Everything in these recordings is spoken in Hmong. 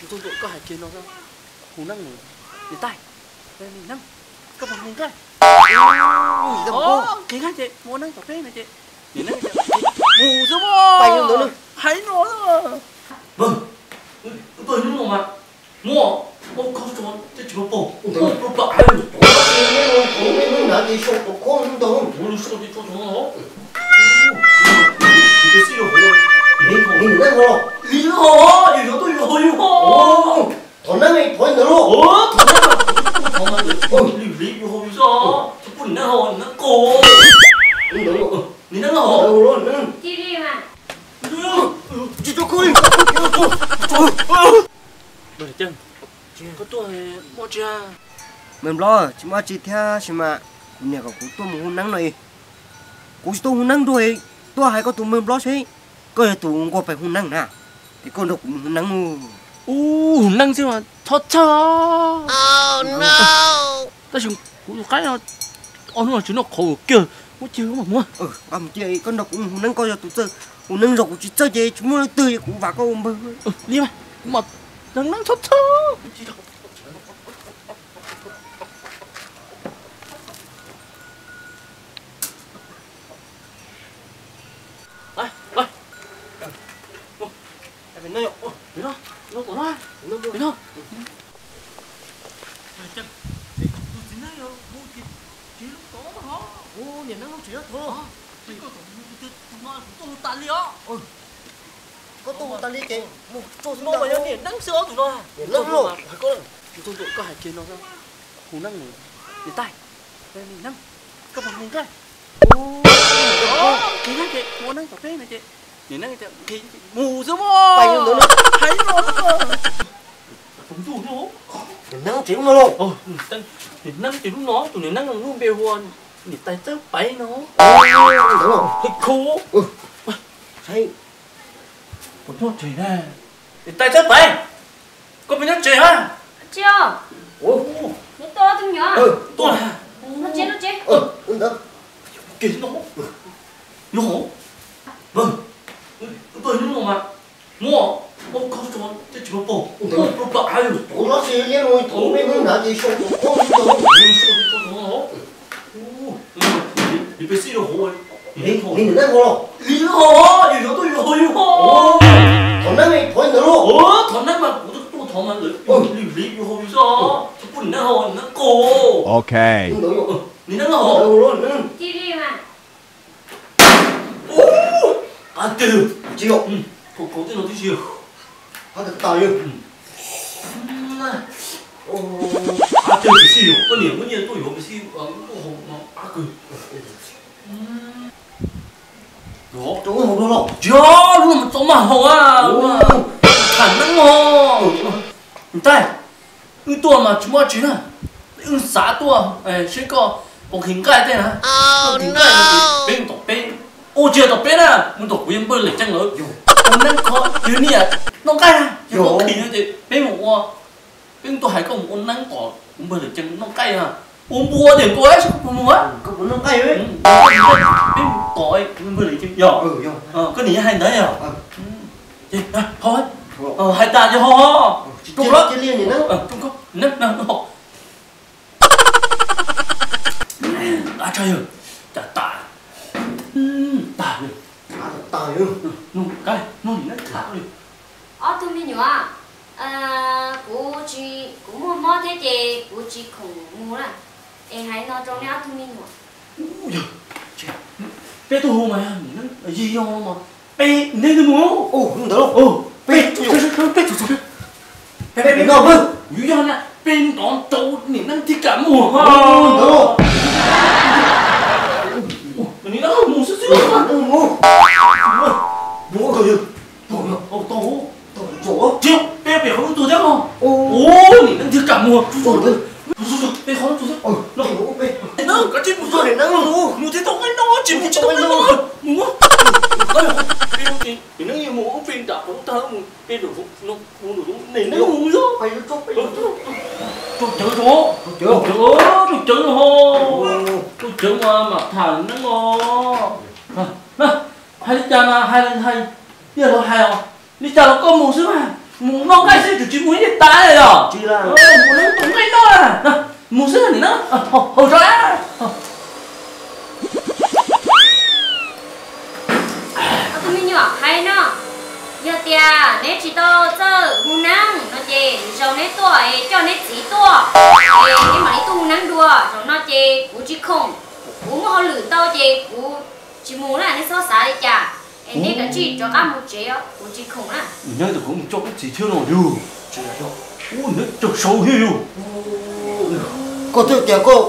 Txog thaum koj hais kiag no, hu neeb no, niam tais, niam neeb, koj puas hu nqaij? Nqaij ces mus ua neeb tom peb no ces, niam neeb, mus xwb, hais no. Npawg, wb tuaj hnub no mas muaj ob koj tso, twb tsis muaj pom, pom pom av. Li ho, li ho, yus yuav tuaj yus ho. Thov neeb thov ntawd lauj. Thov neeb, thov mas li li yus ho yus xwb, tsis pub niam neeb ho, niam neeb kos. Niam neeb ho. Tsis tso koj li. Koj tuaj muaj tsi? Npawg Nplob, tsis muaj tsi thiab sis mas kuv niam kom kuv tuaj mus hu neeb no. Kuv tsis tuaj hu neeb dua, tuaj hais koj tus npawg Nplob seb koj yog tus nquag pem hu neeb na, es koj nrog kuv mus hu neeb. Hu neeb xwb mas txhob txhawj. Tab sis kuv tus qaib no, ob hnub no tsis noj qhauv kiag, muab cia mam mus. Koj nrog kuv mus hu neeb, koj yog tus txawj hu neeb, yog kuv tsis txawj ces tsis muaj leej twg, kuv vam koj ua npawg. Li mas, kuv mam hu neeb txhob txhawj. Niam neeb, koj tuaj hu tas li ces mus tsuag xwb no. Yog niam neeb xwb os tus no. Niam neeb lauj. Koj hais kiag no, hu neeb no, niam tais, niam neeb, koj puas hu nqaij? Nqhis nqaij ces mus ua neeb tom peb no ces, niam neeb tias nqhis mus xwb mas. Hais no. Niam neeb tsev lub no lauj. Niam neeb tsev lub no, tus niam neeb lub npe hu ua niam tais Txawj Paiv no. Hais kho. Puas nyob tsev na? Niam tais Txawj Paiv, koj puas nyob tsev na? Tsis os. Neb tuaj tus me nyuam. Tuaj. Noj tsev, noj tsev. Ke no. Nyob hauv. Npawg, wb tuaj hnub no mas muaj ob koj tso, twb tsis muaj pom, pom pom av. Li no, thov neeb, thov neeb mas kuv tuaj tuaj thov neeb. Li peb xib rau hauv. Li niam neeb hauv los? Li hauv, yus yuav tuaj yus hauv yus hauv. Thov neeb, thov ntawd lauj. Thov neeb mas kuv tuaj tuaj thov mas lawv li li yus hauv yus xwb, tsis pub niam neeb hauv, niam neeb kos. Ok. Niam neeb hauv. Ua, qab tiag, tsis yog, kaus kaus tej no tib si. Qab tiag tas li. Qab tiag tiag xij, koj niam muab nyiaj tuaj yuav tiag xij, tuaj hau no qab kawg. Tsis yog, lub no mas txaus mas haus a, tham neeb os. Niam tais, wb tuaj mas tsis muaj tsi na, wb xav tuaj seb koj puas nqhis nqaij tej na. Koj nqhis nqaij no ces peb mus tom peb, ua tsis yog tom peb na, mus tom kuv yawg npawg Lem Ceeb lawv, ua neeb kho, yog niam noj nqaij na, yog koj nqhis no ces peb mus ua, peb mus tuaj hais koj mus ua neeb tom kuv npawg Lem Ceeb noj nqaij na. Ua npua diam nkaus seb koj puas mus. Koj puas noj nqaij? Peb mus tom kuv npawg Lem Ceeb yog. Koj niam hais ntawd yog. Hais tas ces ho ho. Ab tsa yawg, cas tas, tas li. Ob tug me nyuam, kuv tsis, kuv muaj mob thiab ces kuv tsis khoom mus na, es hais no rau neb ob tug me nyuam. Peb tuaj hu mas yog mas peb neb twb mus ntawd, peb, peb, peb, peb, peb, peb, yog na, peb ntov rau niam neeb thiaj kam mus. Niam neeb mus xwb xwb. Tsis, peb pem qhov lub tuag thiab no. Niam neeb thiaj kam mus. Peb qhov lub tuag thiab. Niam neeb, kav tsij mus, mus thiaj tau nqaij noj, tsis mus tsis tau nqaij noj. Mus, niam neeb mus ub peb nram qhov lub tag mus, peb nram no, niam neeb mus xwb. Rau cawv zoo, rau cawv, rau cawv ho, rau cawv mas mam tham neeb os. Hais li cas mas hais, hais, yog lawv hais os, li cas los koj mus xwb mas. Mus noj nqaij xwb tsis mus ib tas li os. Mus noj tus nqaij noj na. Mus xwb nim no, haus tso. Ob tug me nyuam hais no, yog tias neb tsis tau txawj hu neeb no ces zaum neb tuaj es coj neb txiv tuaj, es neb mam li tuaj hu neeb dua. Zaum no ces kuv tsis khoom, kuv muaj hauj lwm ntau ces kuv tsis mus na, neb txhob xav li cas. Es neb kav tsij rov qab mus tsev os, kuv tsis khoom na. Neb tus kuv mus coj kuv txiv thiab no yug. Ub, neb coj sau thiab yug. Koj twb tias koj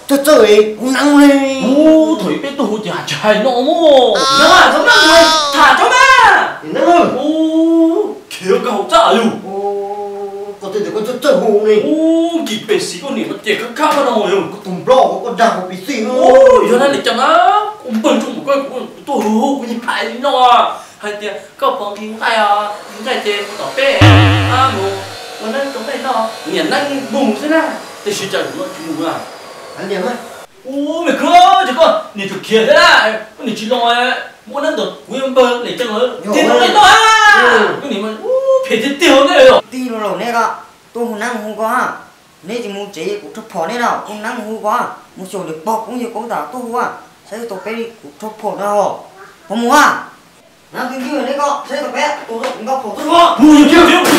txawj txawj hu neeb li. Ub, thaum peb tuaj hu ces tsis hais no mog. Neb txhob maj mus tham tso mas. Ub, khiav koj hauv txaj yug. Koj twb tias koj txawj txawj hu li. Ub, kis pes xis koj niam no ces khab khab no yog. Koj tus nplog koj dag kuv pes xis. Ub, yog li cas na, kuv npawg ntsoj mus koj kuv tuaj hu hu kuv yeej hais li no, hais tias koj pom nqi nqaij, nqi nqaij ces mus tom peb, mus ua neeb rau nqaij noj, niam neeb mus xwb na, tiam sis cas zaum no tsis mus na. Ub, me khub, ces koj niam tseem khiav thiab na, koj niam tsis los, mus ua neeb ntawm kuv npawg Lis Ceeb lawv, tib tug nqaij noj. Koj niam mas phem tiag tiag ne. Tij laug, neb tuaj hu neeb hu ko, neb tsis mus tsev kuv rho phom neb na, hu neeb hu ko, mus xyaum ntawm pog koob yawg koob tas tuaj hu, saib tau peb li kuv rho phom no. Pog mus a, neeb twb ywg neb ko, saib tau peb tus nqa phom tuaj hu.